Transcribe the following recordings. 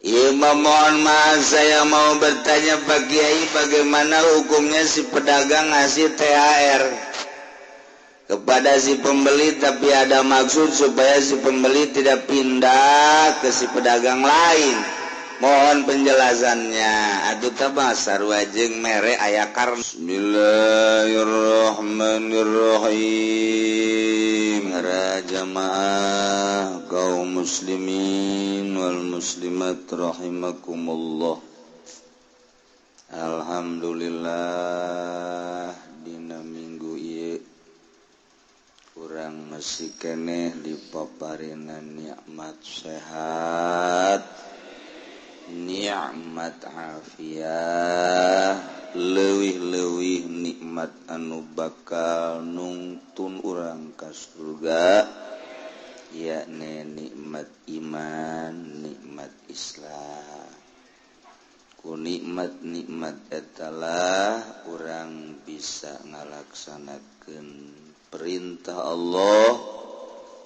Iya, mohon maaf saya mau bertanya Pak Kiai, bagaimana hukumnya si pedagang ngasih THR kepada si pembeli tapi ada maksud supaya si pembeli tidak pindah ke si pedagang lain. Mohon penjelasannya. Aduh tabah sarua jeung mere aya karna. Bismillahirrahmanirrahim. Para jamaah kaum muslimin wal muslimat rahimakumullah. Alhamdulillah dina minggu ieu urang masih keneh dipaparinan nikmat sehat, nikmat afiah, leuwih-leuwih nikmat anu bakal nungtun urang ka surga, yakni nikmat iman, nikmat Islam. Ku nikmat-nikmat etalah urang bisa ngalaksanakeun perintah Allah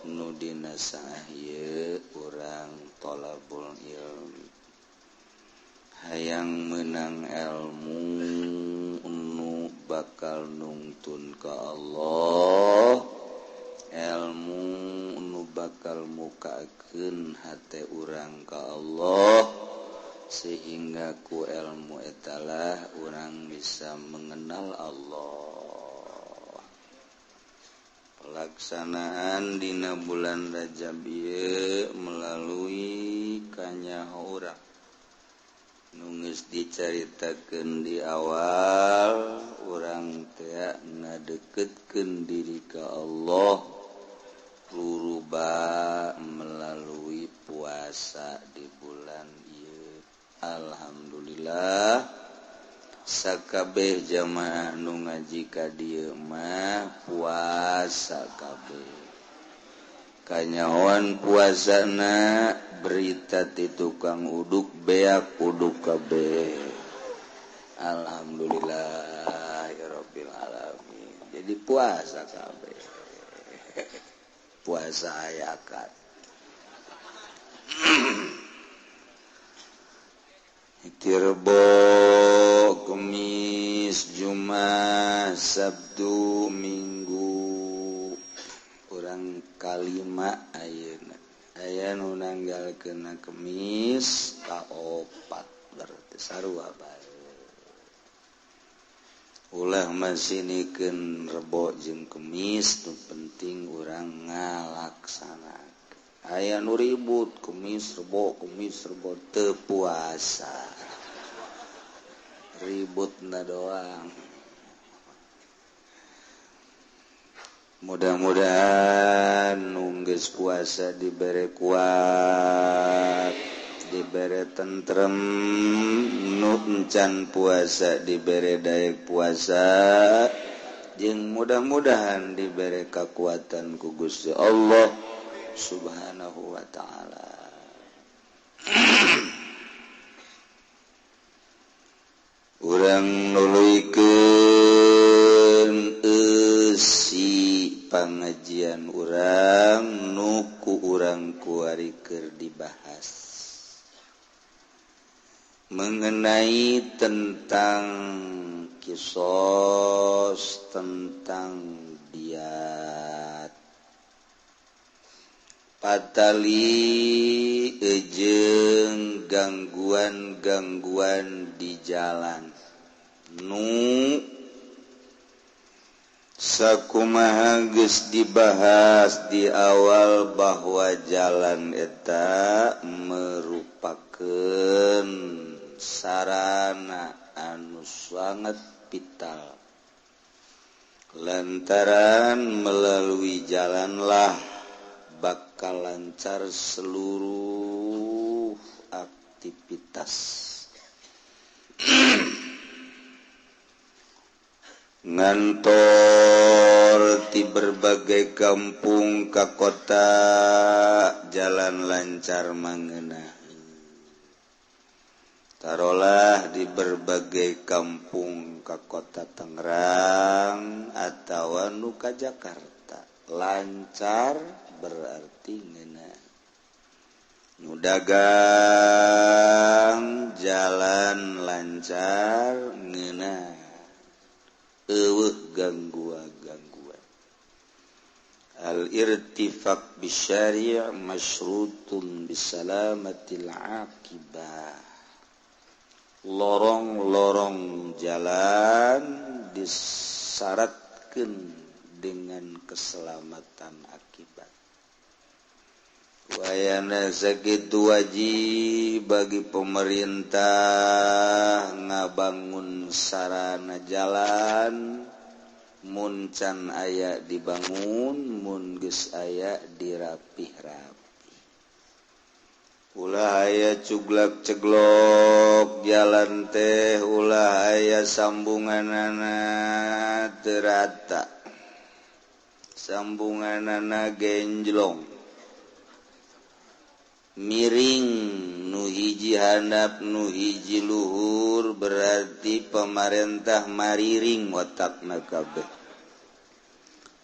nu dina saah ieu urang thalabul ilmi. Hayang menang ilmu nu bakal nungtun ka Allah, ilmu nu bakal mukakeun hate urang ka Allah, sehingga ku ilmu etalah urang bisa mengenal Allah. Pelaksanaan dina bulan Rajab ieu melalui kanyaho urang nu geus dicaritakeun di awal, urang teh ngadeketkeun diri ka Allah ruruba melalui puasa di bulan ieu. Alhamdulillah sakabeh jamaah nu ngaji ka dieu mah puasa kabeh. Kanyahoan puasana berita ti tukang uduk beak uduk kabeh. Alhamdulillah ya rabbil alamin. Jadi puasa kabeh. Puasa ayakan. Rebo, Kemis, Jumat, Sabtu, Minggu urang kalima ayeuna. Aya nu nanggalkeun Kemis kaopat berarti sarua bae. Ulah masinikeun Rebo jeung Kemis, nu penting urang ngalaksanakeun. Aya nu ribut Kemis Rebo, Kemis Rebo teu puasa. Ributna doang. Mudah-mudahan nunggeus puasa dibere kuat, dibere tentrem, nu encan puasa dibere daek puasa, jeung mudah-mudahan dibere kakuatan ku Gusti Allah Subhanahu wa ta'ala. Urang nuluykeun eusi pangajian urang nu ku urang kuari keur dibahas mengenai tentang kisos, tentang diat, patali jeung gangguan-gangguan di jalan nu sakumaha geus dibahas di awal bahwa jalan eta merupakeun sarana anu sangat vital, lantaran melalui jalanlah bakal lancar seluruh aktivitas. Ngantor di berbagai kampung ka kota jalan lancar mangeuna. Tarolah di berbagai kampung ka kota Tangerang atawa nu ka Jakarta lancar berarti ngeunah. Nu dagang Lancar ngeunah eueuh gangguan-gangguan. Al-irtifaq bisyari' masyrutun bisalamatil akibah. Lorong-lorong jalan disyaratkeun dengan keselamatan akibat. Wayana sakitu wajib bagi pemerintah ngabangun sarana jalan, mun can aya dibangun, mun geus aya dirapih-rapih. Ulah aya cuglak ceglok jalan teh, ulah aya sambunganana teu rata, sambunganana genjlong, miring, nu hiji handap nu hiji luhur, berarti pemerintah mariring watakna kabeh.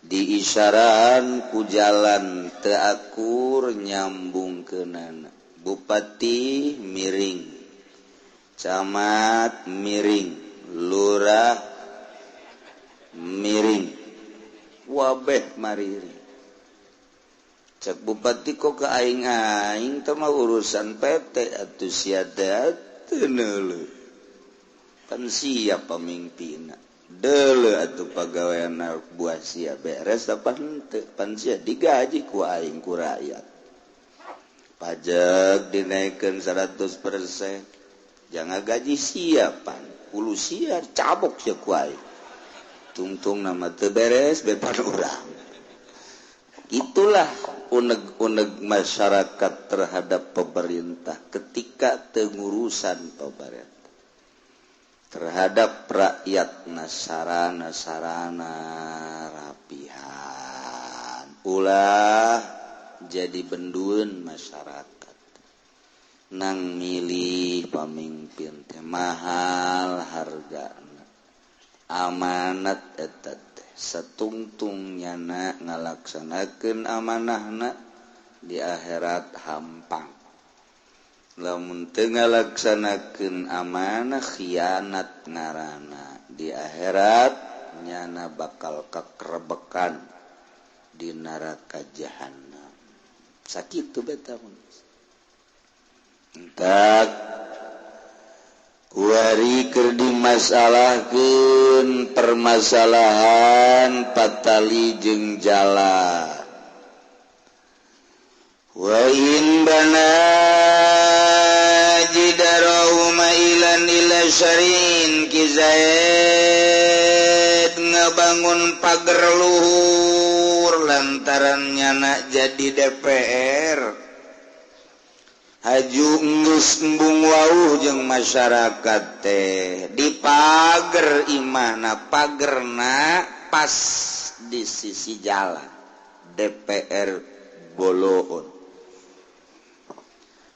Diisyarahan ku jalan teu akur nyambungkeunana. Bupati miring, camat miring, lurah miring, wabeh mariring. Cek bupati kok ke aing-aing teh mah urusan PT atuh sia teh teu neuleuh. Kan sia pamimpinna. Deuleuh atuh pagaweanna buah sia beres apa henteu, pan sia digaji ku aing ku rakyat. Pajak dinaikkeun 100%, jangan gaji sia pan, ulu sia cabok sia ku aing. Tungtung nama teu beres bepan urang. Itulah uneg-uneg masyarakat terhadap pemerintah ketika tengurusan pemerintah terhadap rakyat nasarana-sarana rapihan. Ulah jadi bendueun masyarakat nang milih pamimpin teh mahal hargana, amanat eta teh satungtung nyana ngalaksanakeun amanahna di akhirat hampang. Lamun teu ngalaksanakeun amanah khianat ngaranna, di akhirat nyana bakal kakrebekan di neraka jahanam. Sakitu beta mun. Entak kuari keur dimasalahkeun permasalahan patali jeung jalan. Wa in bana jidarau mailan ila syarin Ki Zaid ngabangun pager luhur lantaran nyana jadi DPR. Haju geus embung wauh jeung masyarakat teh di pager imahna, pagerna pas di sisi jalan DPR Boloon.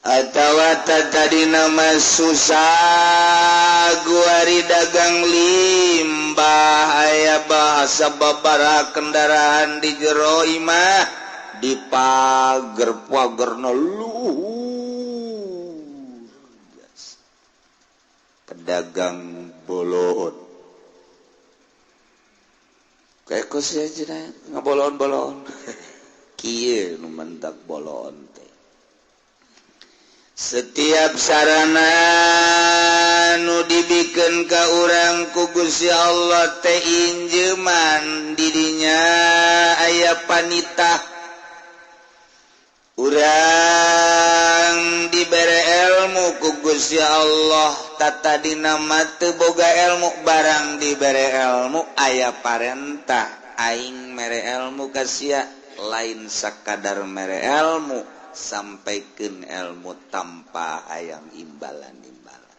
Atawa tadina mah susah guari dagang limbah aya bahasa babaraha kendaraan di jero imah di pager pagerna luhur. Pedagang Boloon kayak kos aja ngabolon-bolon kieu nu mendak bolon teh. Setiap sarana nu dibikeun ka urang ku Gusti Allah teh injeuman didinya aya panitah. Urang dibere ilmu ku Gusti Allah, tata dina mah teu boga ilmu, barang dibere ilmu aya parentah aing mere ilmu ka sia, lain sakadar mere ilmu, sampaikeun ilmu tanpa hayang imbalan-imbalan.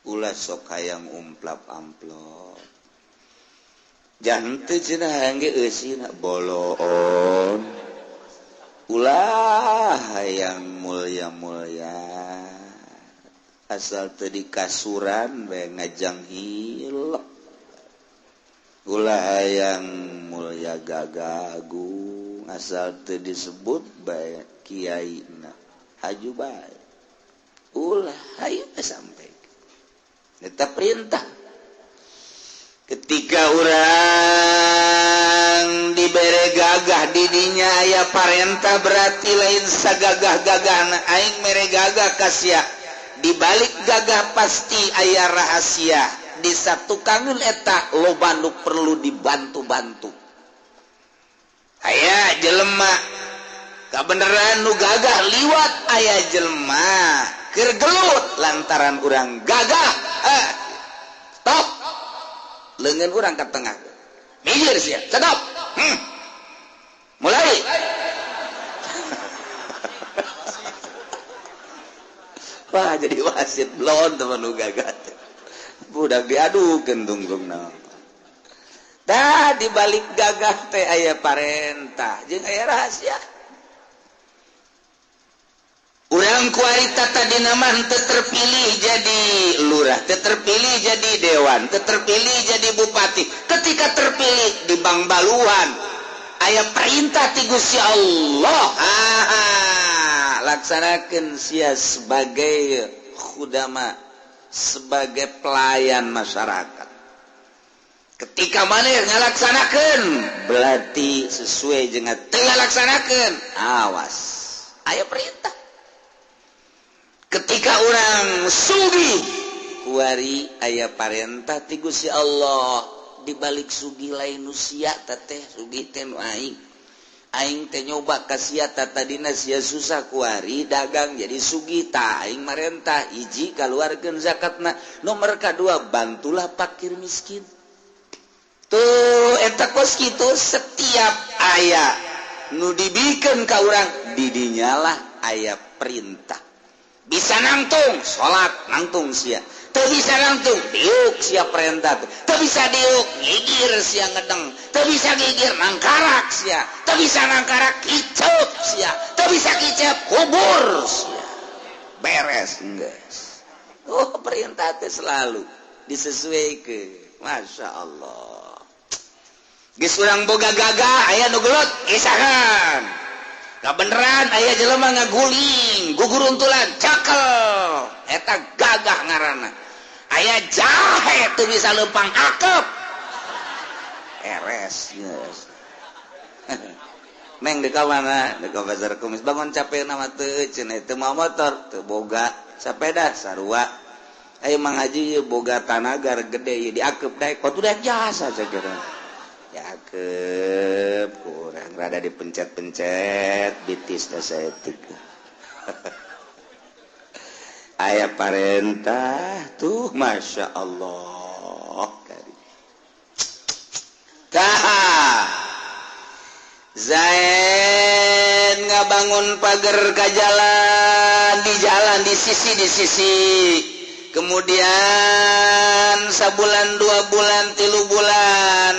Ulah sok hayang umplap amplop. Jangan teu cenah hayang ge eusina boloon. Ulah hayang mulia-mulia asal teu dikasuran bae ngajang hilep. Ulah hayang mulia gagagung asal teu disebut bae kiaina haju bae. Ulah hayang sampai. Eta perintah. Ketika urang dibere gagah didinya aya parentah berarti lain sagagah-gagahna aing mere gagah ka sia. Di balik gagah pasti aya rahasia. Di satukangeun eta loba nu perlu dibantu-bantu. Aya jelema kabeneran nu gagah liwat aya jelema keur gelut lantaran urang gagah. Stop. Leungeun urang ka tengah. Minggir sia. Stop. Mulai. Wah, jadi wasit blon teman nu gagah. Budak diadukeun tungtungna. Tah di balik gagah teh aya parentah jeung aya rahasia. Urang kuarita tadina mah teu terpilih jadi lurah, teu terpilih jadi dewan, teu terpilih jadi bupati. Ketika terpilih di Bangbaluan aya perintah ti Gusti Allah. Laksanakeun sia sebagai khudama, sebagai pelayan masyarakat. Ketika maneh ngalaksanakeun berarti sesuai jeung teu ngalaksanakeun, awas aya perintah. Ketika urang sugih kuari aya parentah ti Gusti Allah. Di balik sugih lain nu sia teh sugih teh nu aing. Aing teh nyoba ka sia tadina sia susah kuari dagang jadi sugih tah aing marentah hiji kaluarkeun zakatna, nomor kadua bantulah fakir miskin. Tuh eta kos kitu setiap aya nu dibikeun ka urang didinyalah aya perintah. Bisa nangtung salat nangtung sia, teu bisa nangtung diuk sia perintah, teu bisa diuk ngigir sia ngedeng, teu bisa ngigir nangkarak sia, teu bisa nangkarak kicep sia, teu bisa kicep kubur sia. Beres geus. Oh perintah teh selalu disesuaikeun. Masya Allah. Geus urang boga gagah aya nu gelut isahan. Kabeneran aya jelema ngaguling guguruntulan cakel eta gagah ngaranna. Aya jahe teu bisa leumpang akep eres geus. Neng di ka mana? Di ka pasar kumis bangun capek nama teu cenah teu mawa motor teu boga sepeda sarua. Ayo Mang Haji boga tanagar gede ieu diakep daek kok udah jasa saja. Cakep kurang rada dipencet-pencet bitis dah saeutik. Aya parentah tuh Masya Allah. Tah Zain ngabangun pagar ka jalan, di jalan di sisi. Kemudian sabulan 2 bulan 3 bulan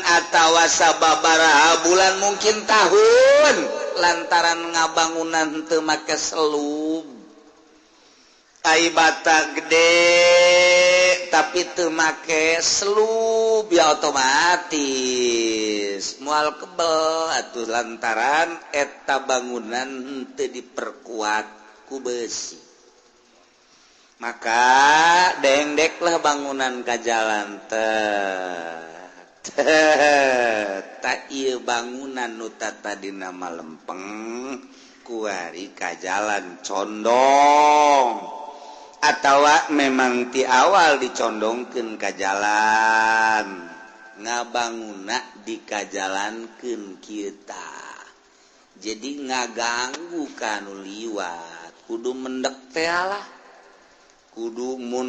atawa sababaraha bulan mungkin tahun lantaran ngabangunan teu make selub. Ai bata gede tapi teu make selub ya otomatis moal kebel atuh lantaran eta bangunan teu diperkuat ku besi. Maka dengdeklah bangunan ka jalan teh. Tak ieu bangunan nu tadina mah lempeng kuari ka jalan condong atawa memang ti awal dicondongkeun ka jalan ngabanguna dikajalankeun kita. Jadi ngaganggu ka nu liwat kudu mendek teh lah. Kudu mun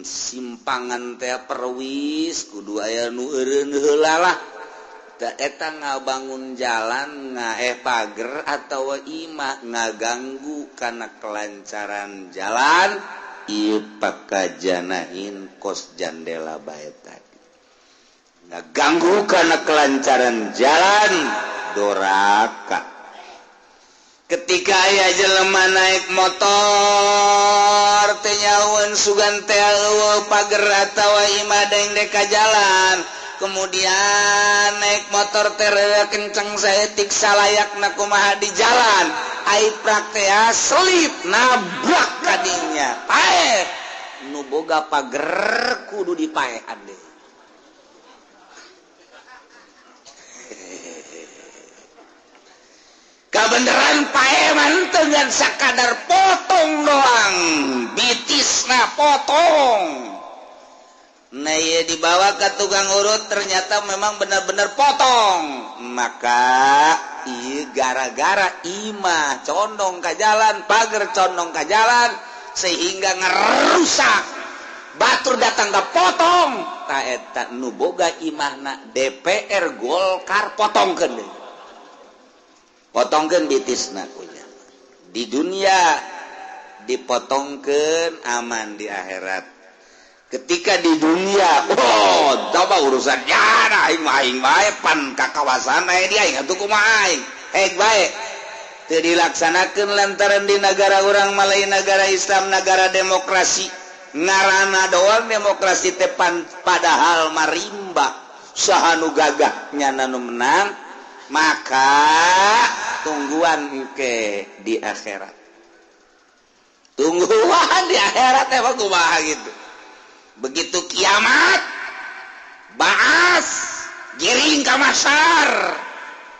simpangan teh perwis kudu aya nu eureun heula lah. Da eta ngabangun jalan ngaeh pager atawa imah ngaganggu kana kelancaran jalan ieu pakajanahin kos jandela bae tadi. Ngaganggu kana kelancaran jalan doraka. Ketika aya jelema naik motor teu nyaun sugan teh eueuh pager atawa imah dengdek ka jalan, kemudian naik motor teh kenceng saeutik salayakna kumaha di jalan, ai prak teh selip nabrak kadinya paeh nu nu boga pager kudu dipaehan deui. Kabeneran paeman dengan sakadar potong doang, bitisna potong. Nah ieu dibawa ke tukang urut ternyata memang benar-benar potong. Maka ieu gara-gara imah condong ka jalan, pager condong ka jalan sehingga ngerusak. Batur datang ke potong. Ta eta nu boga imahna DPR Golkar potongkeun deui. Potongkeun bitisna kunya. Di dunia dipotongkeun aman di akhirat. Ketika di dunia, oh, coba urusan ya, aing mah aing bae pan ka kawasan aya di aing atuh kumaha aing. Hek bae. Teu dilaksanakeun lantaran di negara urang mah lain negara Islam, negara demokrasi. Ngaranna doang demokrasi teh pan padahal marimba. Saha nu gagah nyana nu menang, maka tungguan engke di akhirat. Tungguan di akhirat teh mah kumaha gitu. Begitu kiamat baas giring ka masar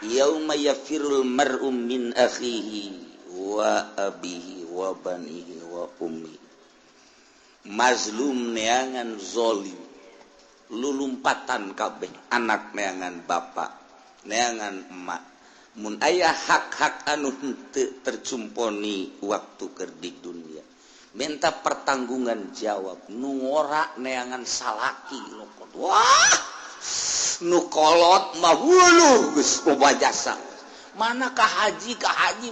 yauma yafirul mar'u min akhihi wa abihi wa banihi wa ummi. Mazlum neangan zolim, lulumpatan kabeh anak neangan bapak neangan emak. Mun aya hak-hak anu henteu tercumponi waktu keur di dunia, minta pertanggungan jawab nu ngora neangan salaki nu wah nu kolot mah hulu geus loba jasa. Mana ka haji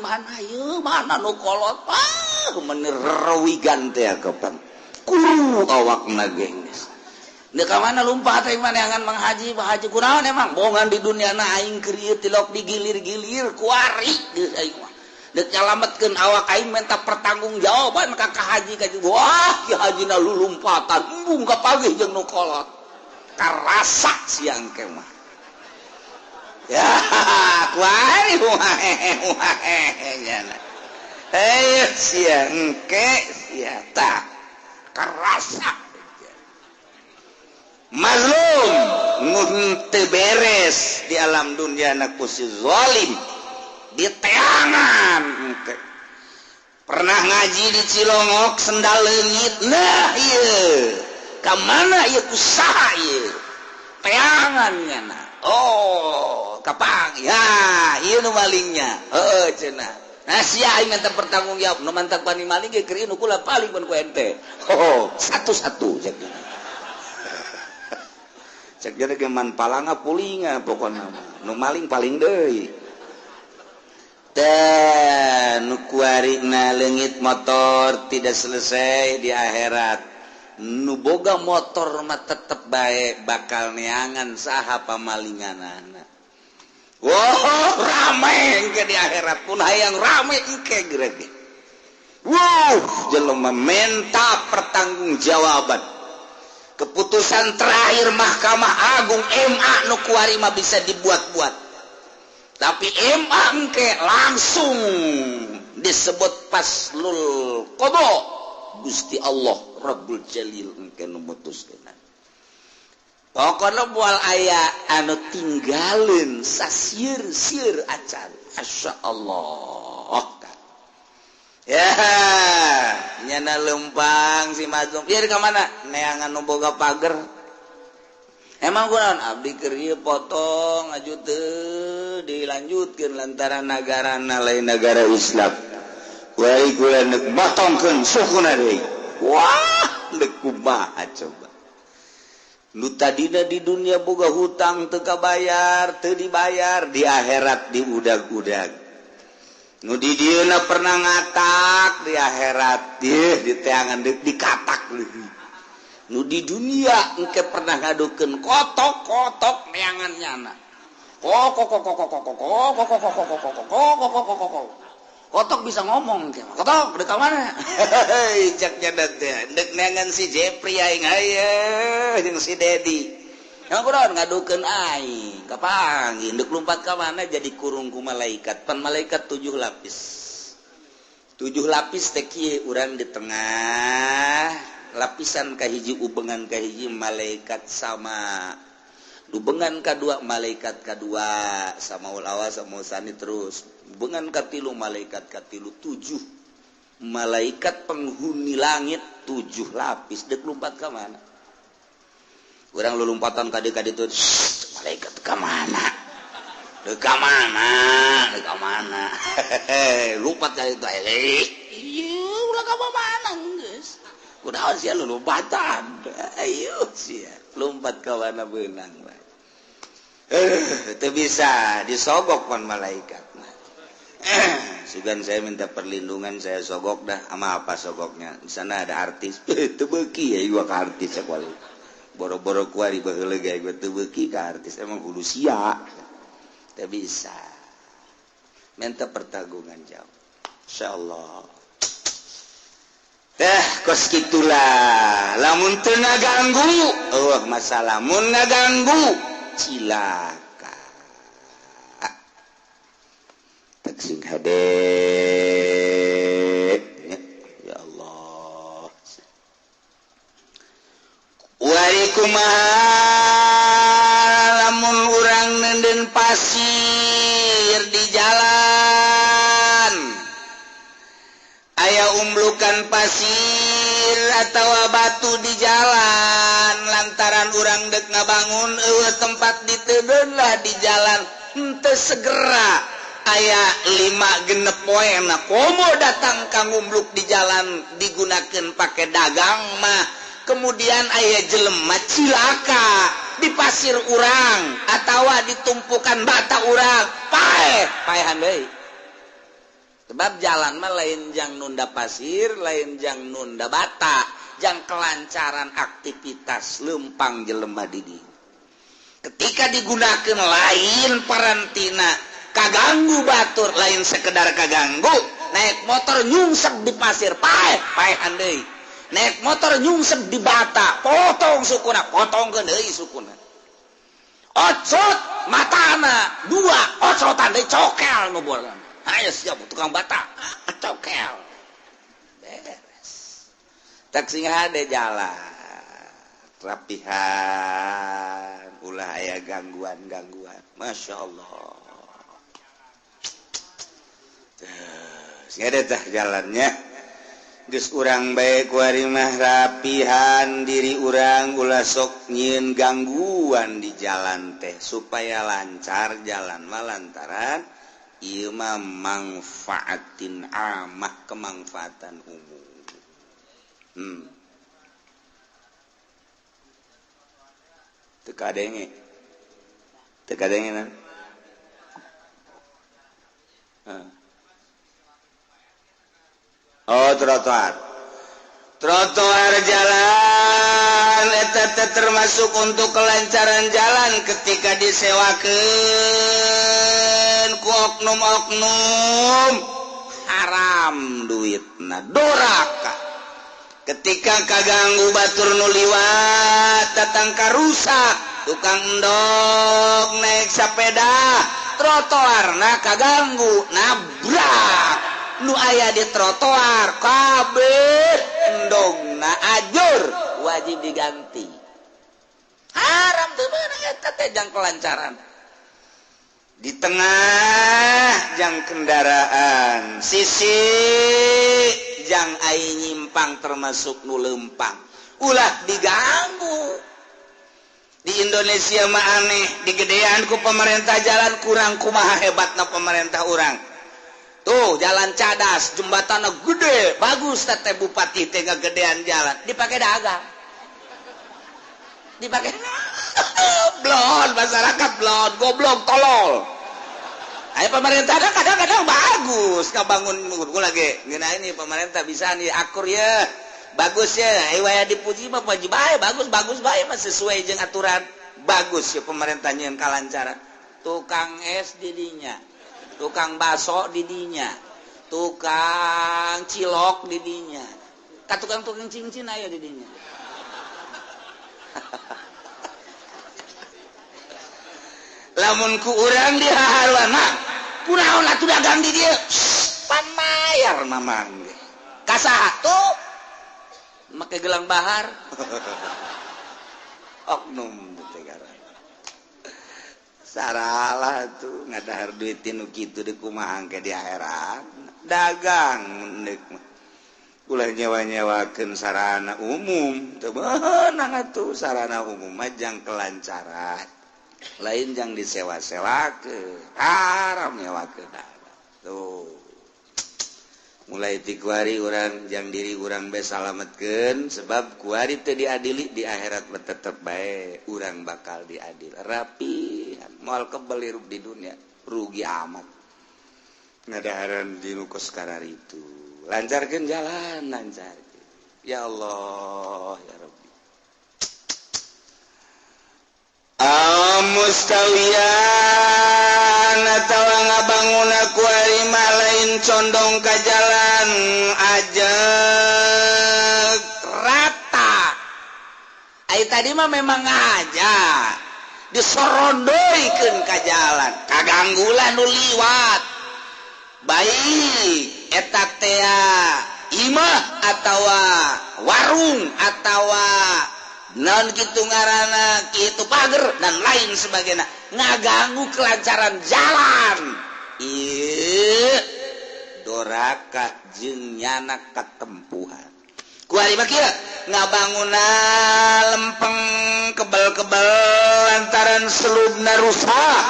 mana ieu mana nu kolot ah meuni rewigan teh kapan kuru awakna geus. Deuk ka mana lumpat teh neangan Mang Haji, Pak Haji kunaon emang bongan di dunia na aing keur ieu tilok digilir-gilir kuari geus aing mah. Dek nyalametkeun awak aing minta pertanggungjawaban ka ka haji ka wah ki hajina lulumpatan embung ka pagih jeung nu kolot karasa siang ke mah ya kuari wae nyana heuh sia engke sia tah karasa mazlum nu teu beres di alam dunia na ku si zalim di teangan. Pernah ngaji di Cilongok sendal leungit nah ieu ka mana ieu kusaha ieu teangan nyana oh kapang ya ieu nu malingnya heueuh cenah nah sia aing minta pertanggung jawab nu mantak pani maling ge keur nu kula paling mun ku ente oh satu-satu cek cek ge man palanga pulinga pokona nu maling paling deui. Dan nu kuarina leungit motor tidak selesai di akhirat. Nu boga motor mah tetep bae bakal neangan saha pamalinganana. Wow, rame engke di akhirat pun hayang rame engke gerege. Wow, jelema menta pertanggungjawaban. Keputusan terakhir Mahkamah Agung MA nu kuari mah bisa dibuat-buat. Tapi MA engke langsung disebut paslul qada. Gusti Allah Rabbul Jalil engke nu mutuskeun. Pokona moal aya anu tinggaleun sasieur-sieur acan. Masyaallah. Ya, nyana lempang si mazlum. Ieu ka mana? Neangan nu boga pager. Emang kunaon abdi keur ieu potong aju teu dilanjutkeun lantaran nagarana lain negara Islam. Kuari kula neuk motongkeun sukuna deui. Wah, deuk kumaha coba. Nu tadina di dunia boga hutang teu kabayar, teu dibayar, di akhirat diudag-udag. Nu di dieuna pernah ngatak di akhirat, di teangan deuk dikatak leuwih. Nu di dunia engke pernah ngadukeun kotok-kotok neangan nyana. Kok kok kok kok kok kok kok kok kok kok kok kok kok kotok bisa ngomong engke. Kotok deuk ka mana? Heuy cek nya teh deuk neangan si Jepri aing haye jeung si Dedi. Emang kunaon ngadukeun aing? Kapanggih deuk lumpat ka mana jadi kurung ku malaikat. Pan malaikat 7 lapis. 7 lapis teh kieu urang di tengah. Lapisan kahiji ubengan kahiji malaikat sama, ubengan kadua malaikat kadua, sama ulawa sama sani terus. Ubengan katilu malaikat katilu, 7 malaikat penghuni langit 7 lapis. Dek lompat ke mana? Orang lu lompatan kade-kade itu, malaikat ke mana? Dek ke mana? Dek ke mana? Lompat kali itu, iya, ulah ke mana geus? Kunaon sia lu lompatan? Ayo sia, lompat ke mana beunang bae. Teu bisa disogok pan malaikat mah. Sugan saya minta perlindungan, saya sogok dah. Sama apa sogoknya? Di sana ada artis. Teu beuki ya gua ka artis sakuali. Boro-boro kuari baheula ge gua teu beuki ka artis, emang kudu sia. Teu bisa. Minta pertanggungan jawab. Insyaallah. Teh kos kitulah. Lamun teu ngaganggu, eueuh masalah. Mun ngaganggu, cilaka. Tak sing hade. Ya Allah. Wari kumaha lamun urang nenden pasir di jalan. Aya umblukan pasir atawa batu di jalan lantaran urang dek ngabangun eueuh tempat ditedeun lah di jalan henteu segera aya 5 genep poe na komo datang ka ngumbluk di jalan digunakeun pake dagang mah kemudian aya jelema cilaka di pasir urang atawa ditumpukan bata urang paeh paehan deui. Sebab jalan mah lain jang nunda pasir, lain jang nunda bata, jang kelancaran aktivitas lempang jelema di dieu. Ketika digunakan lain parantina, kaganggu batur, lain sekedar kaganggu, naik motor nyungsep di pasir, paeh, paehan deui. Naik motor nyungsep di bata, potong sukuna, potongkeun deui sukuna. Ocot matana 2, ocotan deui cokel nu bolan. Ayo siap tukang bata, cokel. Beres. Tak sing hade jalan. Rapihan, ulah aya gangguan-gangguan. Masya Allah. Sing hade tah jalannya. Geus urang bae kuari mah rapihan diri urang ulah sok nyieun gangguan di jalan teh supaya lancar jalan mah lantaran ieu mah mangfaatin amah kemangfaatan umum. Teu kadenge. Teu kadenge na. Oh, trotoar. Trotoar jalan eta teh termasuk untuk kelancaran jalan ketika disewakeun ku oknum-oknum haram duitna doraka. Ketika kaganggu batur nu liwat datang karusak tukang endog naik sepeda trotoarna kaganggu nabrak nu aya di trotoar kabeh endogna ajur wajib diganti. Haram teu meunang eta teh jang kelancaran. Di tengah jang kendaraan, sisi jang ai nyimpang termasuk nu lempang. Ulah diganggu. Di Indonesia mah aneh, digedean ku pemerintah jalan kurang kumaha hebatna pemerintah urang. Tuh jalan cadas, jembatannya gede, bagus teh bupati teh ngagedean jalan, dipakai dagang. Dipakai blon masyarakat blon, goblok tolol. Ayo pemerintah kadang-kadang bagus ngabangun gua lagi. Ngeuna ini pemerintah bisa nih akur ya. Bagus ya, ayo waya dipuji mah puji bae, bagus-bagus bae mah sesuai jeung aturan. Bagus ya pemerintahnya yang kalancaran. Tukang es didinya, tukang baso didinya, tukang cilok didinya, ka tukang-tukang cincin aya didinya. Lamun ku urang dihaharuana, kunaon atuh dagang di dieu? Pan mayar mamang ge. Ka saha tuh? make gelang bahar. Oknum teh saralah tuh ngadahar duit nu kitu di kumaha ke di akhirat dagang mendek mah ulah nyewa-nyewakeun sarana umum teu beunang atuh sarana umum mah jang kelancaran lain jang disewa-sewakeun haram nyewakeun tuh mulai ti kuari urang jang diri urang bae salametkeun sebab kuari teu diadili di akhirat mah tetep bae urang bakal diadil rapi moal kebel hirup di dunia rugi amat ngadaharan di nu kos kararitu lancarkeun jalan lancarkeun ya Allah ya Rabbi mustawiyan atawa ngabangun kuari mah lain condong ka jalan ajeg rata ai tadi mah memang aja disorondoikeun ka jalan kaganggulan nu liwat baik eta teh imah atawa warung atawa naon kitu ngaranna kitu pager dan lain sebagainya ngaganggu kelancaran jalan ieu doraka jeung nyana katempuhan kuari mah kieu ngabanguna lempeng kebel-kebel lantaran selubna rusak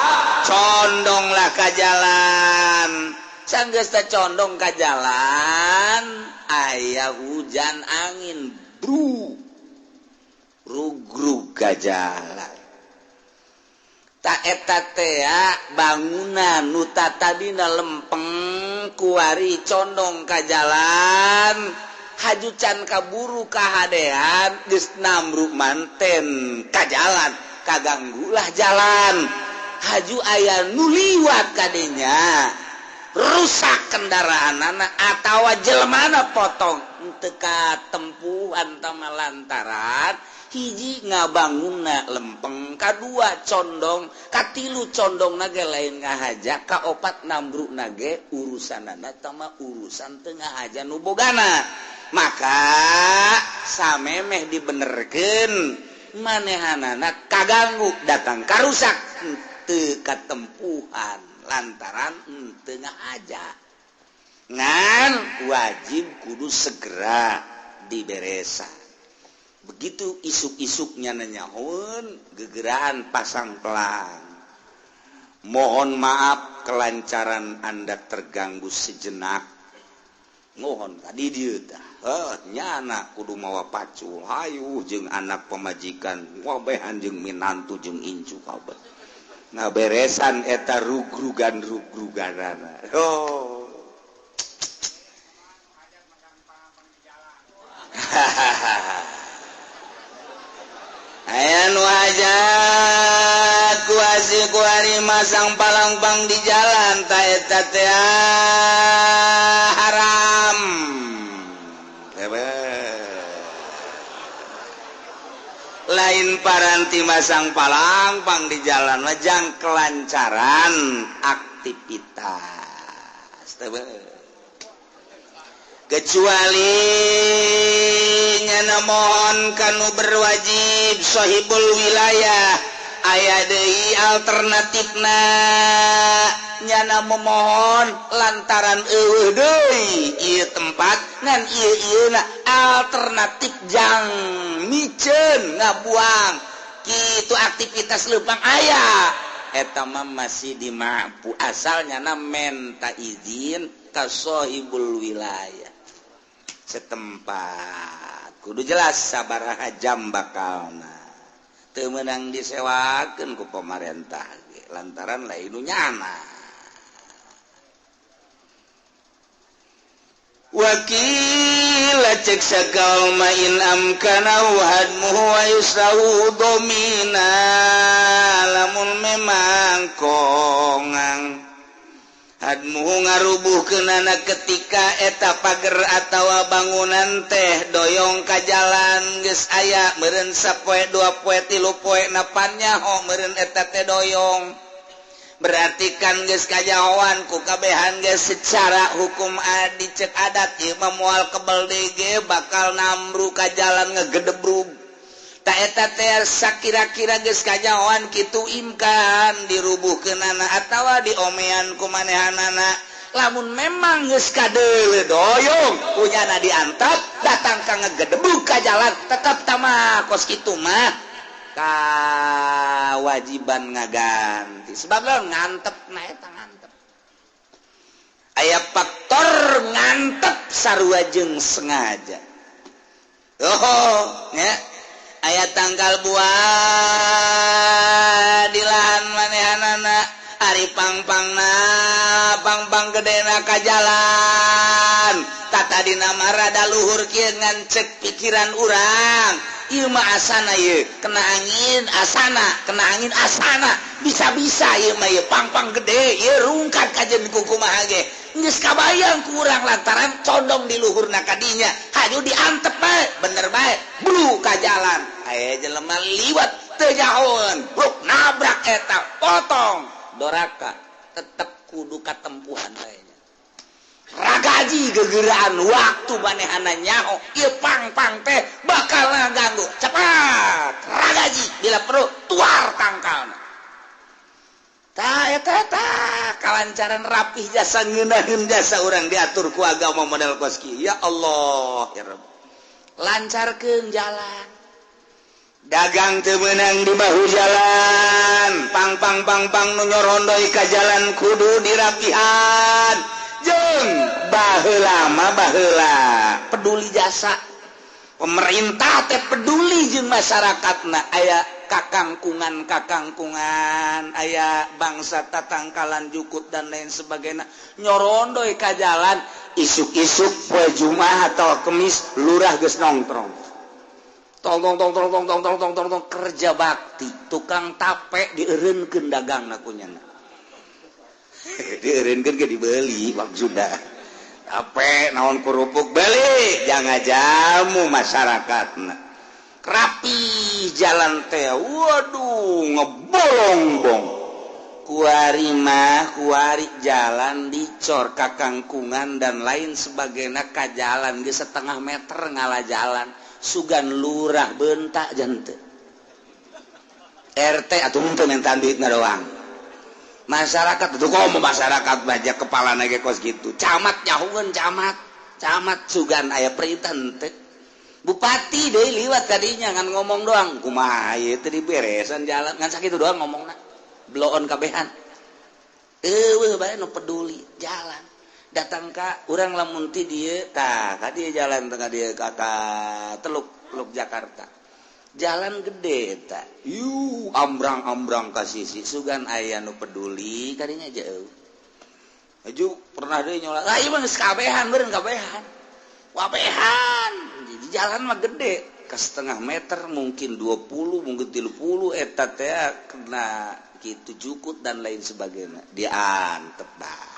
condonglah ka jalan sanggeus teh condong ka jalan aya hujan angin bru rugrug ka jalan ta eta teh bangunan nu tadina lempeng kuari condong ka jalan haju can kaburu kahadean geus namruk manten ka jalan kaganggulah jalan haju aya nu liwat kadenya rusak kendaraanana atawa jelmana potong teu katempuhan tama lantaran hiji ngabangunna lempeng kadua condong katilu condong nage lain ngahaja kaopat nambruk nage urusanana tama urusan teu ngahaja nu bogana maka samemeh dibenerkeun manehanana kaganggu datang karusak teu katempuhan lantaran teu ngahaja ngan wajib kudu segera diberesan. Begitu isuk-isuknya nanyaun gegeraan pasang pelang. Mohon maaf kelancaran Anda terganggu sejenak. Mohon tadi dia tah. Nyana kudu mawa pacul hayu jeung anak pemajikan wabehan jeung minantu jeung incu kabeh. Ngaberesan eta rugrugan-rugruganana. Oh. Hahaha. Aya nu hajat kuasi kuari masang palangpang di jalan ta eta teh haram. Lain paranti masang palangpang di jalan mah jang kelancaran aktivitas. Kecuali nyana mohon kanu berwajib sahibul wilayah aya deui alternatifna nyana memohon lantaran eueuh deui ieu tempat ngan ieu ieuna alternatif jang miceun ngabuang kitu aktivitas leumpang aya eta mah masih dimampu asal nyana menta izin ka sahibul wilayah setempat kudu jelas sabaraha jam bakalna teu meunang disewakeun ku pamarentah lantaran lain nu nyana wakil cek sakaul ma in amkana hadmuhu wa yusrahu domina lamun memang kongang hadmuhu ngarubuhkeunana ketika eta pager atawa bangunan teh doyong ka jalan geus aya meureun sapoe dua poe tilu poe napan nyaho meureun eta teh doyong Berarti kan geus kajahoan ku kabehan geus secara hukum dicek adat ieu mah moal kebel deui ge bakal namru ka jalan ngegedebrug. Ta eta teh sakira-kira geus kajahoan kitu imkan dirubuhkeunana atawa diomean ku manehanana. Lamun memang geus kadeuleu doyong punyana diantap datang ka ngegedebrug ka jalan tetep tamah kos kitu mah kewajiban ngaganti sebab lo ngantep nah eta ngantep aya faktor ngantep sarua jeung sengaja. Oh nya aya tangkal buah di lahan manehanana ari pangpangna pangpang gedena ka jalan tata dina mah rada luhur kieu ngan cek pikiran urang ieu mah asana ieu kena angin asana kena angin asana bisa-bisa ieu mah ieu pangpang gede ieu rungkad kajen kumaha ge geus kabayang ku urang lantaran condong di luhurna kadinya hayu diantep bae bener bae blu ka jalan aya jelema liwat teu nyahoeun bruk nabrak eta potong doraka tetep kudu katempuhan bae ragaji gegeraan waktu manehana nyaho ieu pang-pang teh bakal ngaganggu cepat ragaji bila perlu tuar tangkalna tah eta tah kalancaran rapih jasa ngeunaheun jasa urang diatur ku agama model kos kieu. Ya Allah ya Rabb lancarkeun jalan dagang teu meunang di bahu jalan pang-pang pang-pang nu nyorondoi ka jalan kudu dirapihan jeung baheula mah baheula peduli jasa pemerintah teh peduli jeung masyarakatna aya kakangkungan kakangkungan aya bangsa tatangkalan jukut dan lain sebagainya nyorondoi ka jalan isuk-isuk poe Jumat atau Kemis lurah geus nongkrong tong tong tong tong tong tong tong tong tong kerja bakti tukang tape dieureunkeun dagangna kunyana dieureunkeun ge dibeli maksudna tape naon kerupuk beli jangan jamu masyarakatna rapi jalan teh waduh ngebolongbong kuari mah kuari jalan dicor kakangkungan dan lain sebagainya ka jalan ge setengah meter ngala jalan sugan lurah bentak jante RT atuh henteu minta duitna doang masyarakat itu kok masyarakat baca kepala nage kos gitu camat nyahueun camat camat sugan aya perintah henteu bupati deui liwat kadinya ngan ngomong doang kumaha ieu teh diberesan jalan ngan sakitu doang ngomongna bloon kabehan eueuh bae nu peduli jalan datang ka urang lamun ti dieu tah ka dieu jalan tengah dieu ka Teluk Teluk Jakarta jalan gede eta yu ambrang-ambrang ka sisi sugan aya nu peduli kadinya jauh aju pernah deui nyolak ah ieu mah geus kabehan beureun kabehan wabehan jadi jalan mah gede ke setengah meter mungkin 20 mungkin 30 eta teh kena kitu jukut dan lain sebagainya diantep bah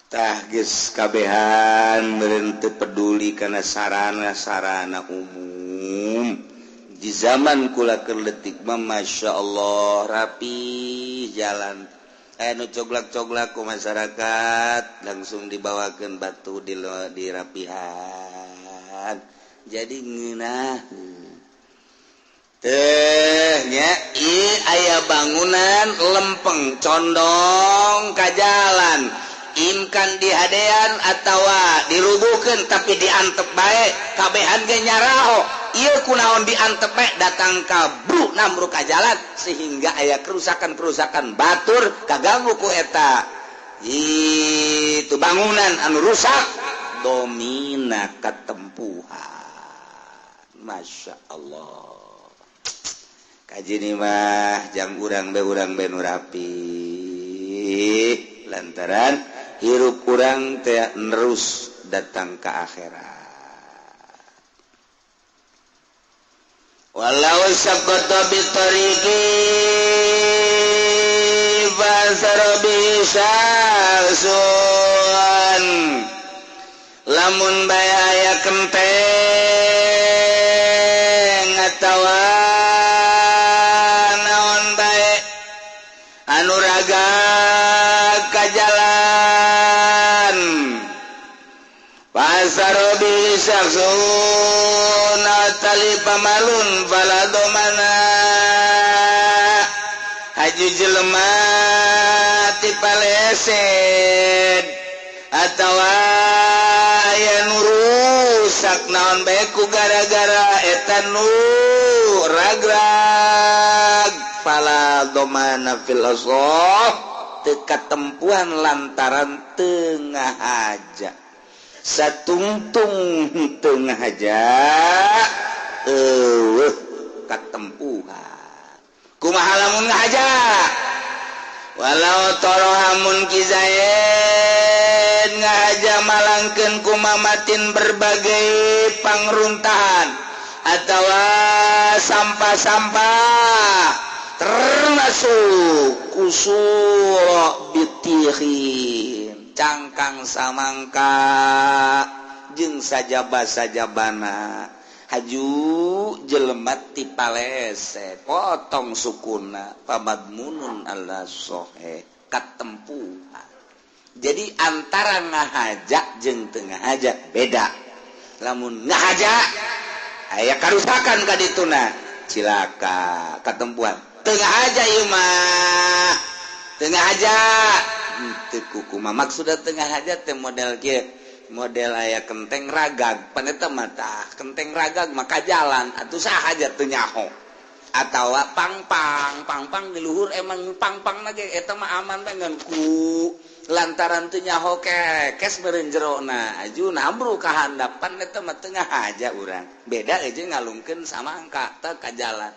tah geus kabehan meureun teu peduli kana sarana-sarana umum di zaman kula keur leutik mah Masya Allah rapi jalan anu coglak-coglak ku masyarakat langsung dibawakeun batu di dirapihan jadi ngeunah teh nya ieu aya bangunan lempeng condong ka jalan imkan dihadean atawa dirubuhkeun tapi diantep bae kabehan ge nyaraho ieu kunaon diantep bae datang ka bru namru ka jalan sehingga aya kerusakan-kerusakan batur kaganggu ku eta itu bangunan anu rusak domina katempuhan. Masya Allah kaji mah jang urang be nu rapi lantaran hirup urang teh nerus datang ke akhirat. Walau sabata bi tariqi fasara bi syarsun lamun bae aya kenteng atawa naon bae anu raga syaksun talifa malun fala domana haju jelema ti paleset atawa aya nu rusak naon bae ku gara-gara eta nu ragrag fala domana fil asah teu katempuhan lantaran teu ngahaja satungtung teu ngahaja eueuh katempuhan kumaha lamun ngahaja walau torohamun kizaid ngahaja malangkeun kumamatin berbagai pangruntahan atawa sampah-sampah termasuk kusura bitihin cangkang samangka jeung sajaba-sajabana haju jelema ti palese potong sukuna pamadmunun alla sohe katempuhan. Jadi antara ngahaja jeung teu ngahaja beda. Lamun ngahaja aya karusakan ka dituna cilaka katempuhan. Teu ngahaja ieu mah teu ngahaja henteu kukumaha maksudna teu ngahaja teh model kieu model aya kenteng ragag paneta mata kenteng ragag maka jalan atuh saha aja teu nyaho atawa pangpang pangpang di luhur emang pangpang lagi eta mah aman bae ngan ku lantaran teu nyaho kekes meureun jerona aju nambru ka handapan eta mah teu ngahaja urang beda jeung ngalungkeun samangka teh ka jalan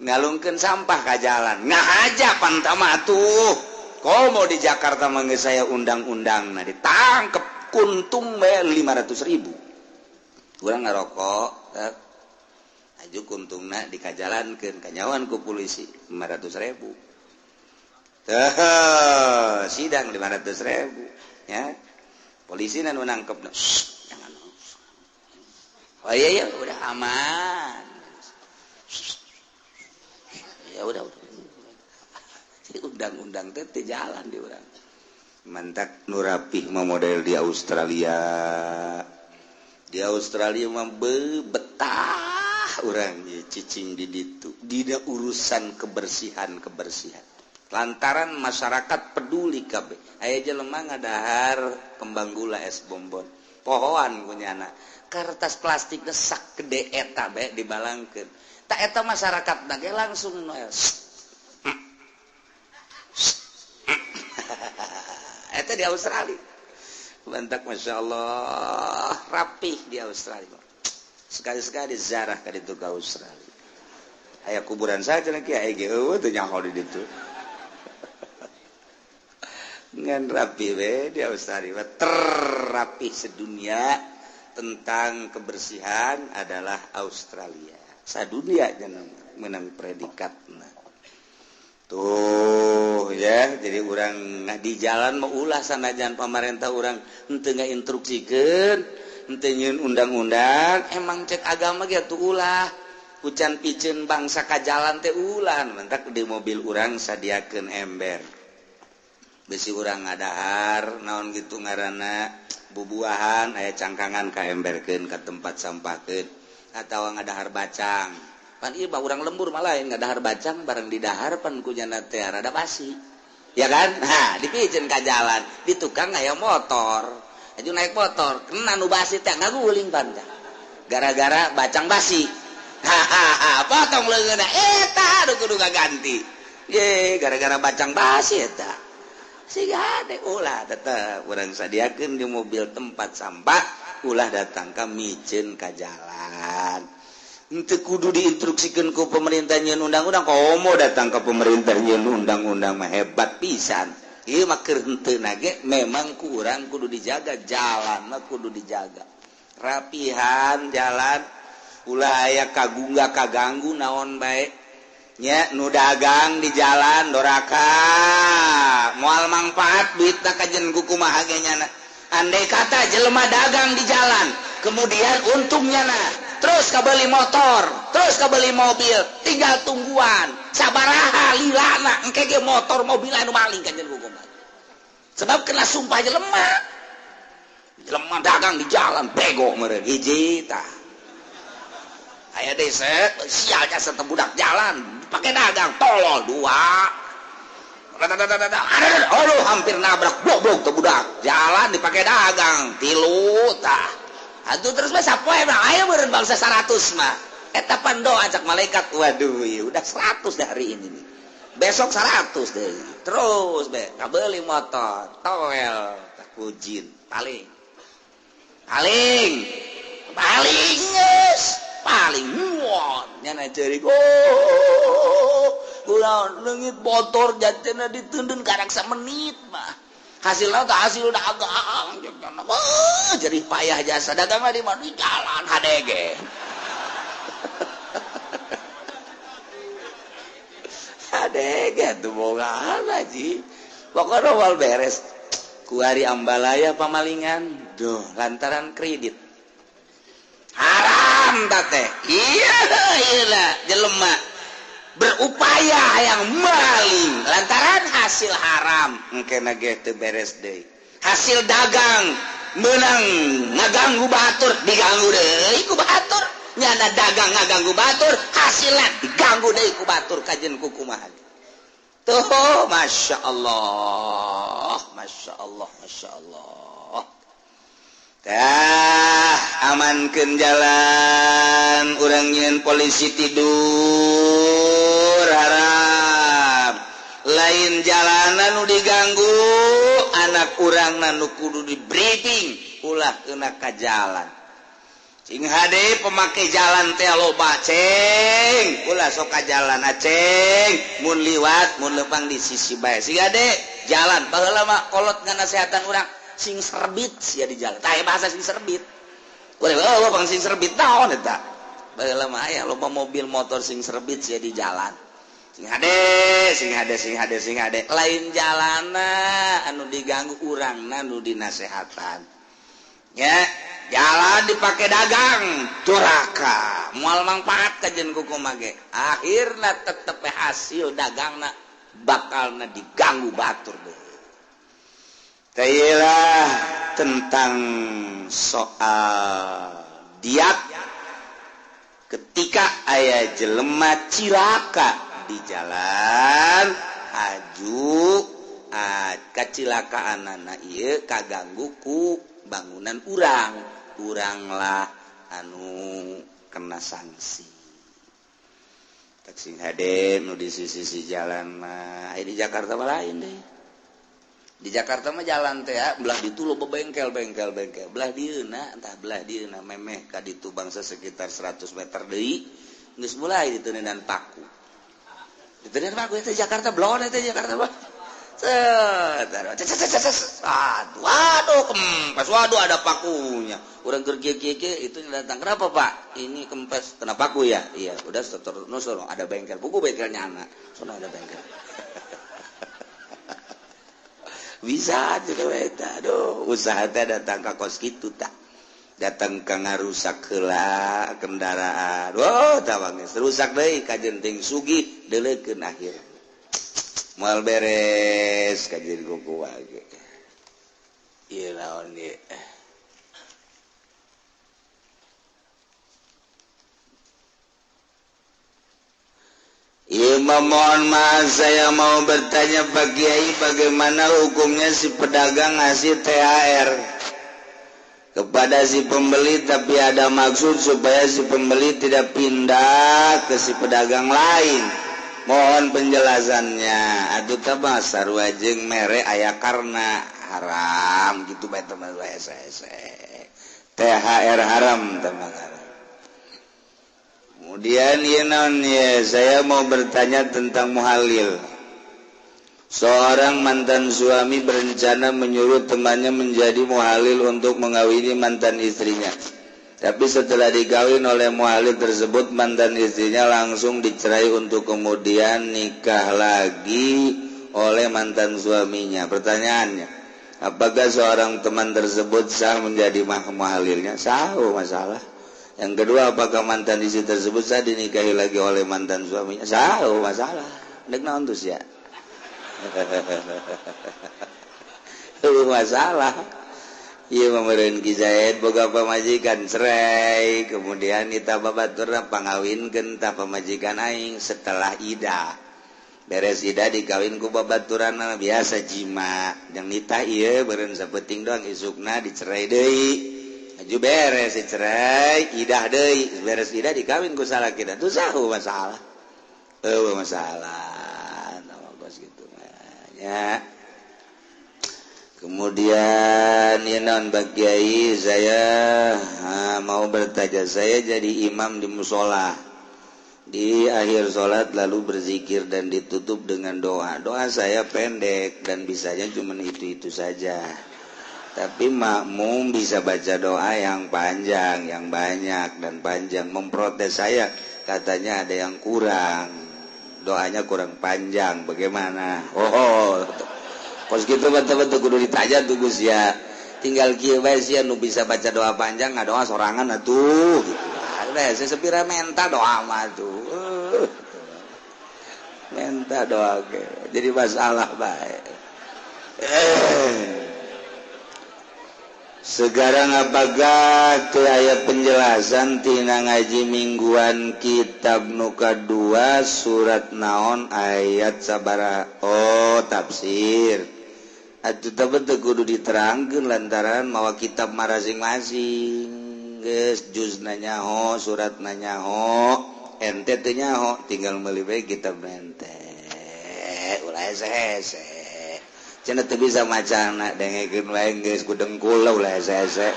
ngalungkeun sampah ka jalan ngahaja pantama atuh komo di Jakarta mah geus saya undang-undang nah ditangkep kuntung bae 500.000 urang ngarokok aju kuntungna dikajalankeun kanyawan ku polisi 500.000 teh sidang 500.000 ya polisi nu nangkep jangan oh iya iya udah aman ya udah undang-undang teh teu jalan di urang mantak nu rapih mah model di Australia. Di Australia mah betah urang cicing di ditu dina urusan kebersihan-kebersihan lantaran masyarakat peduli kabeh aya jelema ngadahar kembang gula es bonbon pohoan kunyana kertas plastik sak gede eta bae dibalangkeun tak eta masyarakat ge langsung noel eta di Australia bantak Masya Allah rapih di Australia sekali-sekali zarah ka ditu ka Australia aya kuburan saja lagi aya ge eueuh teu nyaho di ditu ngan rapi we di Australia terrapi sedunia tentang kebersihan adalah Australia sadunia cenah menang predikatna tuh ya jadi urang di jalan mau ulah sanajan pamarentah urang henteu ngainstruksikeun henteu nyieun undang-undang emang cek agama ge atuh ulah hujan piceun bangsa ka jalan teh ulah mantak di mobil urang sadiakeun ember besi urang ngadahar naon gitu ngaranna bubuahan aya cangkangan ka emberkeun ka tempat sampahkeun atawa ngadahar bacang pan ieu bah urang lembur malah ngadahar bacang bareng didahar pan kunyana teh rada basi ya kan nah dipiceun ka jalan di tukang aya motor aju naik motor kena nu basi teh ngaguling pan gara-gara bacang basi hahaha potong leungeunna eta anu kudu kaganti ye gara-gara bacang basi eta siga deh ulah tetep urang sadiakeun di mobil tempat sampah ulah datang ka miceun ka jalan henteu kudu diinstruksikeun ku pemerintah nyieun undang-undang komo datang ka pemerintah nyieun undang-undang mah hebat pisan ieu mah keur henteu ge memang ku urang kudu dijaga jalan mah kudu dijaga rapihan jalan ulah aya kagungga kaganggu naon bae nya nu dagang di jalan doraka moal mangfaat duitna kajen ku kumaha ge nyana andai kata jelema dagang di jalan kemudian untungnya na terus kabeli motor terus kabeli mobil tinggal tungguan sabaraha lilana engke ge motor mobil anu maling kajen ku kumaha sebab kena sumpah jelema Jelema dagang di jalan bego meureun hiji tah. Aya deui sial jasa teh budak jalan pake dagang tolol dua. Aduh hampir nabrak goblok teh budak jalan dipake dagang tilu tah. Atuh terus mah sapoe mah aya meureun bangsa 100 mah. Eta pan doa cak malaikat waduh ieu udah 100 deh hari ini nih. Besok 100 deh. Terus be kabeli motor toel tah kujin paling. Paling paling geus paling muon nyana ceurik oh ulah leungit motor jatena ditundun karak samenit mah hasilna teh hasil dagang jadi payah jasa dagang mah di mana di jalan HDG HDG tuh bogaan haji pokoknya awal beres kuari ambalaya pamalingan duh lantaran kredit haram teh iya iya jelema berupaya yang maling lantaran hasil haram engkena ge teu beres deui hasil dagang menang ngaganggu batur diganggu deui ku batur nyana dagang ngaganggu batur hasilna diganggu deui ku batur kajen ku kumaha tuh Masya Allah Masya Allah Masya Allah. Tah amankeun jalan urang nyieun polisi tidur haram lain jalanan nu diganggu anak urang nu kudu di briefing ulah kena ka jalan cing hade pemakai jalan teh loba ceng ulah sok ka jalan aceng mun liwat mun leumpang di sisi bae sing hade jalan baheula mah kolot nganasehatan urang sing serbit sia di jalan tah bahasa sing serbit urang eueuh bang sing serbit naon eta baheula mah aya loba mobil motor sing serbit sia di jalan sing hade sing hade sing hade sing hade lain jalana anu diganggu urangna nu dinasehatan nya jalan dipake dagang duraka moal mangpaat kajen kukumaha ge akhirna tetep hasil dagangna bakalna diganggu batur deui. Tailah tentang soal diat ketika aya jelema cilaka di jalan aju kacilakaanana ieu kaganggu ku bangunan urang uranglah anu kena sanksi. Taksi hade nu di sisi jalan mah di Jakarta mah lain deh. Di Jakarta mah jalan teh ya, belah ditu loba bengkel bengkel bengkel belah dieuna entah belah dieuna memeh ka ditu bangsa sekitar 100 meter deui geus mulai diteuneundan paku. Diteuneundan paku teh Jakarta blon teh Jakarta mah. Aduh, waduh kempes, waduh ada pakunya. Urang keur kieu-kieu itu datang, kenapa Pak? Ini kempes, kena paku ya? Iya, udah terus ada bengkel, buku bengkelnya anak. Sono ada bengkel. Bisa aja eta, aduh, usaha teh datang ka kos kitu tah. Datang ka ngarusak heula kendaraan. Wah, tawang geus rusak deui kajenting sugih deuleukeun akhir. Moal beres kajen kuku wae. Ieu naon ieu? Iya, mohon maaf saya mau bertanya Pak Kiai, bagaimana hukumnya si pedagang ngasih THR kepada si pembeli tapi ada maksud supaya si pembeli tidak pindah ke si pedagang lain. Mohon penjelasannya. Aduh tabah sarua jeung mere aya karena haram gitu bae teman THR haram teman. Kemudian ya non ya, saya mau bertanya tentang muhalil. Seorang mantan suami berencana menyuruh temannya menjadi muhalil untuk mengawini mantan istrinya. Tapi setelah dikawin oleh muhalil tersebut, mantan istrinya langsung dicerai untuk kemudian nikah lagi oleh mantan suaminya. Pertanyaannya, apakah seorang teman tersebut sah menjadi muhalilnya? Sah, masalah. Yang kedua, apakah mantan istri tersebut sah dinikahi lagi oleh mantan suaminya? Sah, masalah. Dek naon tuh sia? Masalah. Ieu mah meureun Ki Zaid boga pamajikan cerai, kemudian kita babaturna pangawinkeun tah pamajikan aing setelah idah. Beres idah dikawin ku babaturanna biasa jima. Jeung nitah ieu beureun sapenting doang isukna dicerai deui. Aju beres dicerai, idah deui, beres idah dikawin ku salakina. Tuh sahu masalah. Eueuh masalah. Nah, kos kitu mah nya. Kemudian ya non Pak Kiai, saya mau bertanya, saya jadi imam di musola. Di akhir sholat lalu berzikir dan ditutup dengan doa. Doa saya pendek dan bisanya cuma itu-itu saja. Tapi makmum bisa baca doa yang panjang, yang banyak dan panjang. Memprotes saya, katanya ada yang kurang. Doanya kurang panjang, bagaimana? Oh, kos gitu betul-betul kudu ditanya tuh Gus ya. Tinggal kieu bae sia nu bisa baca doa panjang ngadoa sorangan atuh gitu. Ada saya sepira menta doa mah tuh. Menta doa ge. Jadi masalah bae. Sekarang apakah teu aya penjelasan tina ngaji mingguan kitab nu kadua surat naon ayat sabaraha? Oh, tafsir. Atuh teh teu kudu diterangkeun lantaran mawa kitab masing-masing. Geus juzna nyaho, suratna nyaho, ente teu nyaho, tinggal meuli bae kitab ente. Ulah hese-hese. Cenah teu bisa macana dengekeun wae geus ku dengkul ulah hese-hese.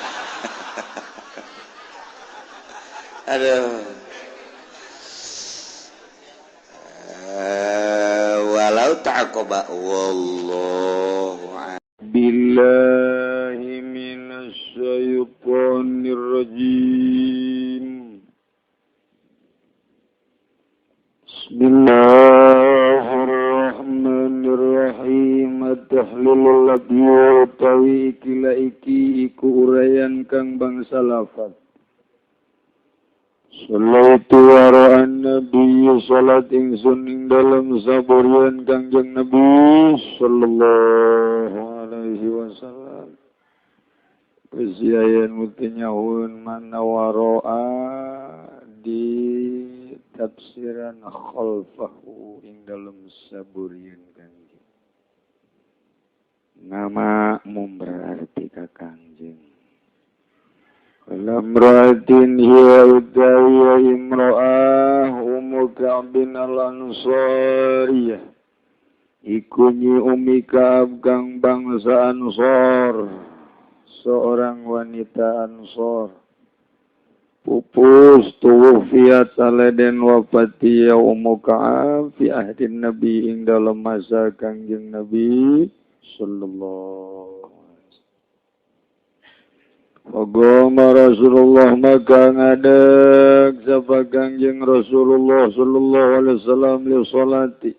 Aduh. Walau ta'aqaba wallahu billahi minasyaitonir rajim. Bismillahirrahmanirrahim. At-tahlilul ladzi utawi iki iki iku uraian kang bangsa lafaz. Salatu wa nabi salat ingsun ing dalem saburian Kangjeng Nabi sallallahu alaihi wasallam. Kesiayan mutinyahun mana waro'a di tafsiran khalfahu ing dalem saburian Kangjeng. Nama mum berarti ka Kangjeng. Lamratin hiya utawiya imra'ah Ummu Ka'bin al-Ansariyah. Iku nyi Ummi Ka'ab kang bangsa Ansor, seorang wanita Ansor. Pupus tuwfiat aleden wafati ya Ummu Ka'ab fi ahdin Nabi ing dalem masa Kangjeng Nabi sallallahu. Faqama Rasulullah maka ngadeg sapa Kangjeng Rasulullah sallallahu alaihi wasallam li salati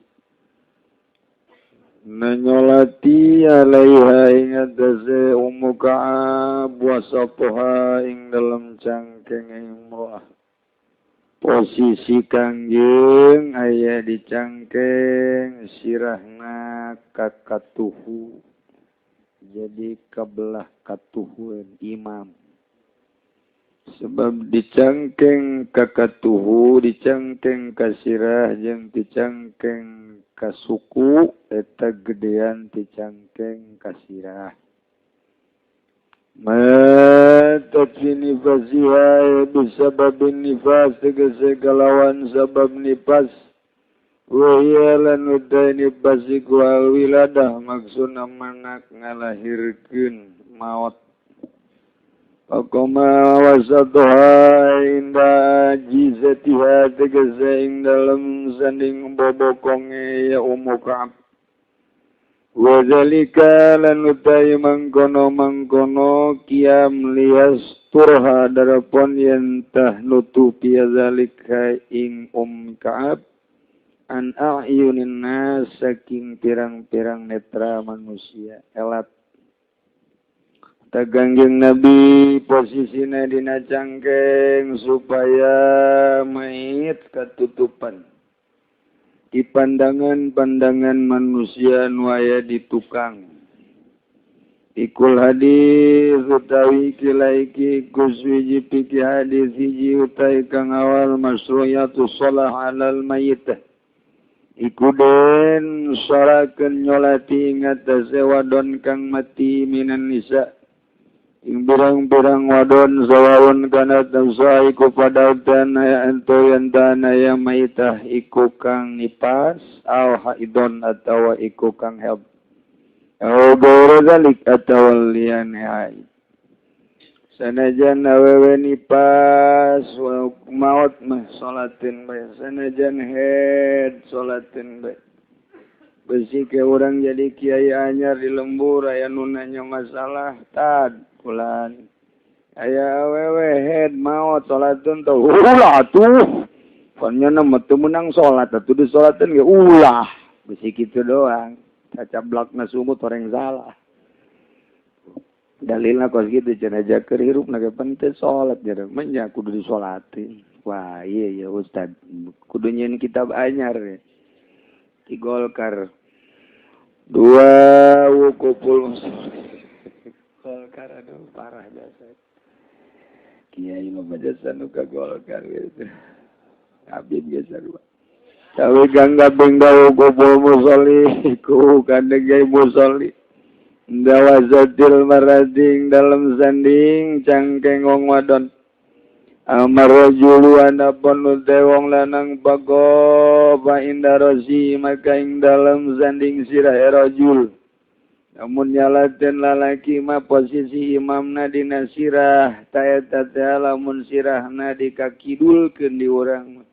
nanyolati alaiha ing atase Ummu Ka'ab wa satuha ing dalem cangkeng imro'ah. Posisi Kangjeng aya di cangkeng sirahna kakatuhu. Jadi kabelah katuhuan imam. Sebab dicangkeng kakatuhu, dicangkeng kasirah, jeung dicangkeng kasuku, eta gedean dicangkeng kasirah. Matat fi nifasiha bisababin nifas tegese kalawan sabab nifas. Wa lan utai nifas iku alwiladah maksudna manak ngalahirkeun maot. Faqama wasatuha inda jizatiha tegese ing dalem sanding bobokonge ya Ummu Ka'ab. Wa zalika lan utai mangkono-mangkono kiam liyasturha darapon yen tah nutupi zalika ing Ka'ab an a'yunin nas saking pirang-pirang netra manusia elat. Tagangjeng Nabi posisina dina cangkeng supaya mayit ketutupan di pandangan-pandangan manusia nu aya di tukang. Ikul hadis utawi kilaiki kuswiji piki hadis hiji utai kang awal masru'iyatu shalah alal mayyit. Iku den sarakeun nyolati ngatasé wadon kang mati minan nisa. Ing birang-birang wadon sawaun kana tamsa iku padatan aya ento yantana ya maitah iku kang nipas au haidon atawa iku kang haid. Au gaira zalik atawa liyane haid. Sanajan awewe nipas maot mah salatin bae, sanajan haid salatin bae. Besi ke urang jadi kiai anyar di lembur aya nu nanya masalah tad bulan aya awewe head maot salatun teh ulah atuh pan nya mah teu meunang salat atuh disalateun ge ulah besi kitu doang cacablakna sumut orang salah dalilna kos kitu cenah keur hirupna ge pan teu salat jadi menya kudu disolatin. Wah iya ya ustad kudu nyieun kitab anyar ya. Di Golkar dua wukuful Golkar aduh parah jasa kiai mah jasa nu ka Golkar gitu abdi biasa dua tawi gangga bengga wukuful musolli ku kandeg musolli dawazatil marading dalam sanding cangkeng wong wadon. Amar rajulu anapun te wong lanang bago fa inda rosi maka ing dalam sanding sirah rajul. Namun nyalaten lalaki mah posisi imamna dina sirah ta eta teh lamun sirahna dikakidulkeun di urang.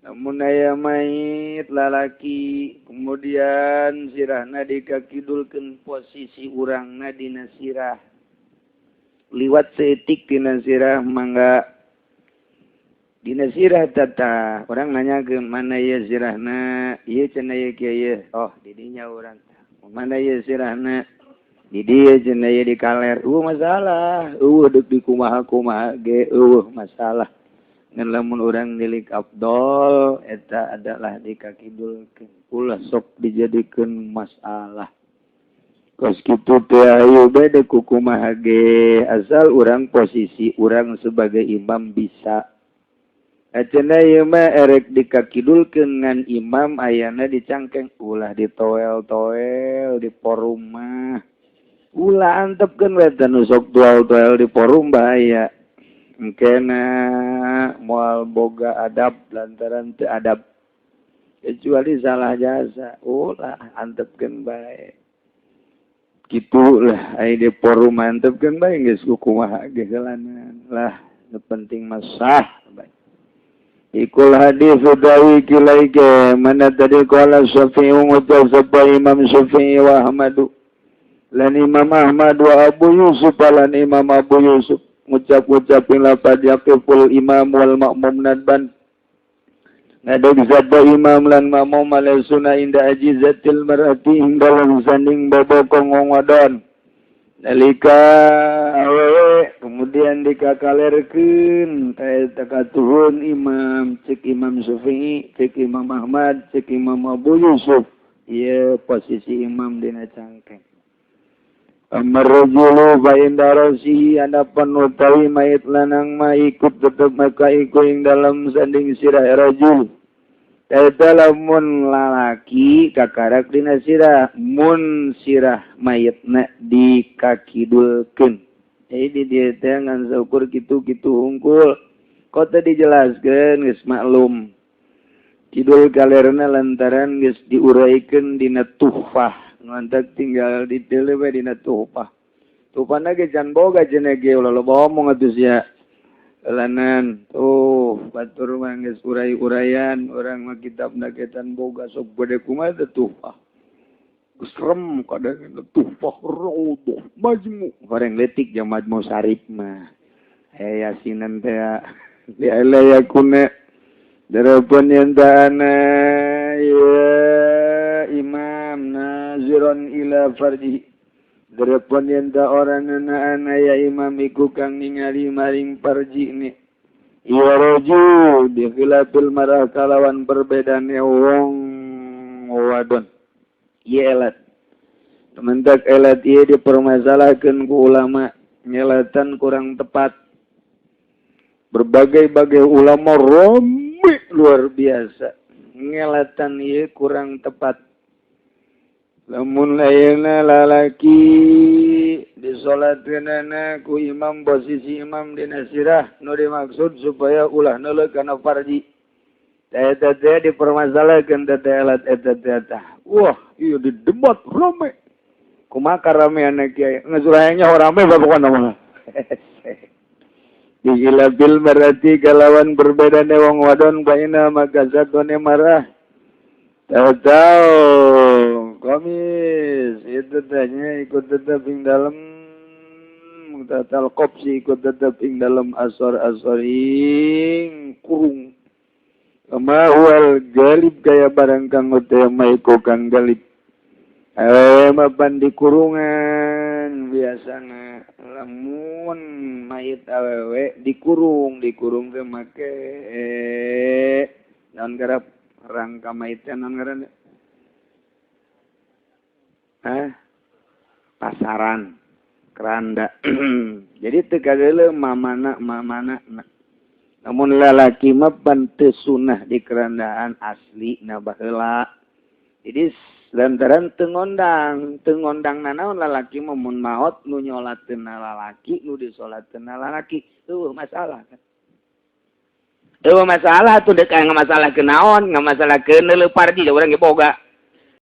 Namun aya mayit lalaki kemudian sirahna dikakidulkeun posisi urangna dina sirah. Liwat seetik dina sirah mangga dina sirah tata orang nanya ke mana ya sirahna ieu cenah ieu kieu oh didinya urang mana ya sirahna di dieu cenah ieu di kaler eueuh masalah eueuh deuk di kumaha-kumaha ge eueuh masalah ngan lamun urang nilik afdol eta adalah dikakidulkeun ulah sok dijadikeun masalah. Kos kitu teh ayo bade kukumaha ge asal urang posisi urang sebagai imam bisa. Acenah ieu mah erek dikakidulkeun ngan imam ayana dicangkeng ulah ditoel-toel di forum mah. Ulah antepkeun we teh nu sok toel-toel di forum bahaya. Engkena moal boga adab lantaran teu adab. Kecuali salah jasa ulah antepkeun bae. Gitulah ai di forum mantepkeun bae geus kumaha ge heulanan lah nu penting mah sah bae. Ikul hadis dawi kilaike mana tadi qala Syafi'i ngucap sapa Imam Syafi'i wa Ahmadu lan Imam Ahmad wa Abu Yusuf lan Imam Abu Yusuf ngucap-ngucapin lapad yaqiful imam wal ma'mum nadban ngadeg sapa imam lan makmum ala sunah inda ajizatil mar'ati ing dalam sanding bobokong wong wadon nalika awewe kemudian dikakalerkeun ka katuhun imam cek Imam Syafi'i cek Imam Ahmad cek Imam Abu Yusuf ieu posisi imam dina cangkeng. Amar rajulu fa inda rasihi anapan utawi mayit lanang ma ikut tetep maka iku ing dalam sanding sirah rajul. Eta lamun lalaki kakarak dina sirah mun sirah mayitna dikakidulkeun. Jadi di dieu teh ngan saukur kitu-kitu hungkul. Kota dijelaskeun geus maklum. Kidul kalerna lantaran geus diuraikeun dina tuhfah. Ngantak tinggal ditele we dina tuhfah. Tuhfahna ge can boga cenah ge ulah loba omong atuh sia. Lanan tuh batur mah geus urai-uraian urang mah kitabna ge can boga sok gede kumaha teh tuhfah. Geus serem kadang tuhfah raudhah majmu. Goreng leutik jeung majmu sarip mah. Yasinan teh di ala yakuna darapun yen ta'ana ya imam naziron ila farjihi darapun yen ta oranana ana ya imam iku kang ningali maring farji ni ya rajul bi khilafil marah kalawan perbedane wong wadon yelat Tementak elat ieu dipermasalahkeun ku ulama, nyelatan kurang tepat. Berbagai-bagai ulama rame luar biasa. Ngelatan ieu kurang tepat. Lamun ayeuna lalaki disolatkeunana ku imam, posisi imam dina sirah, nu dimaksud supaya ulah neuleuh kana farji. Eta teh dipermasalahkeun teh elat eta teh tah. Wah, ieu didebat rame. Kumaha rame anak kiai? Geus urangnya rame pokokna mah. Bil berarti kalawan berbeda wong wadon baina maka satone marah. Tahu-tahu komis itu tanya ikut tetap ing dalam tatal kopsi, ikut tetap ing dalam asor-asor ing kurung. Kama huwal galib, kaya barang kang utama iku kang galib. Mapan di kurungan biasana, lamun mayit awewe dikurung, dikurung teh make naon garap rangka mayit teh, naon ngaranna? Hah? Pasaran keranda. Jadi teu kageuleuh mamana mamana. Namun lalaki mah pan teu sunah di kerandaan asli na baheula. Jadi lantaran teu ngondang, teu ngondang nanaon, lalaki mah mun maot nu nyolateun lalaki, nu disolatkeun lalaki, eueuh masalah kan. Eueuh masalah tuh, dek masalah ke naon, masalah ke neuleuh parji urang ge boga.